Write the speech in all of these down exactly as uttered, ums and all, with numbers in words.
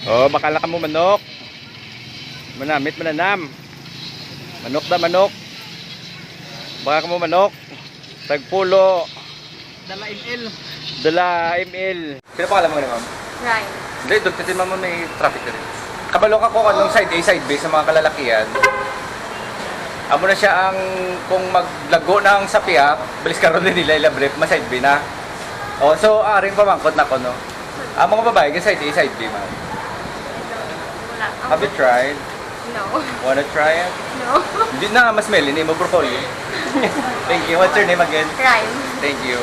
Oh, baka lang kamo manok. Manamit, mananam. Manok da, manok. Baka kamo manok. Tagpulo. Dala M L. Dala M L. Sino pangalan mo ni ma'am? Ryan. Hindi, doon kasi ma'am may traffic na rin. Kabalo ka kung anong side A, side B sa mga kalalakihan. Amo na siya ang, kung maglago na ang sapya, balis karon din nila ila brief, ma-side B na. Oh, so, aring pamangkot na ko, no? Ang mga babae, ka side A, side B, ma'am. Wala. Have you tried? No. Wanna try it? No. Hindi na, mas Melanie mo, portfolio. Thank you. What's your name again? Ryan. Thank you.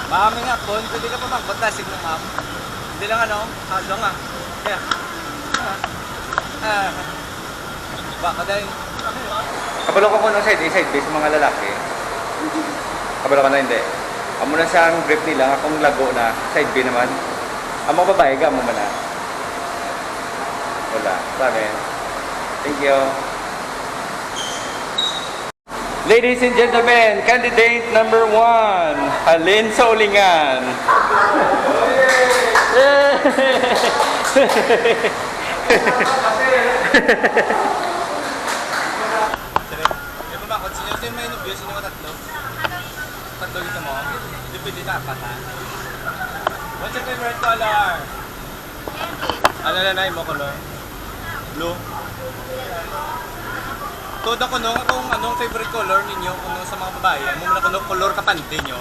Mami nga, Pon, pwede ka pa magpagplastic ng ma'am. Hindi lang ano, halo nga. Kaya, ah, ah, baka dahil. Kabalo ka kung anong side A, side B sa mga lalaki? Kabalo ka na, hindi. Amo na siya ang brief nila, nga kung lago na, side B naman. Ang mga babae, gamo man na. Wala. Sa amin. Thank you. Ladies and gentlemen, candidate number one, halin sa ulingan. Di ba, bakit sino, sino may nobyo? Sino ka tatlo? Tatlo dito mo? Di pwede na apat, ha? What's your favorite color? Ano na na imo color? Blue? Tuod ako, no, nga kung anong favorite color ninyo, kung sa mga babae, amo na kuno color ka panty nyo.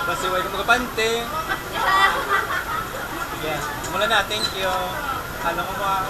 Basta wala ka magapante. Sige, mula na, thank you. Ano ko mo, ah?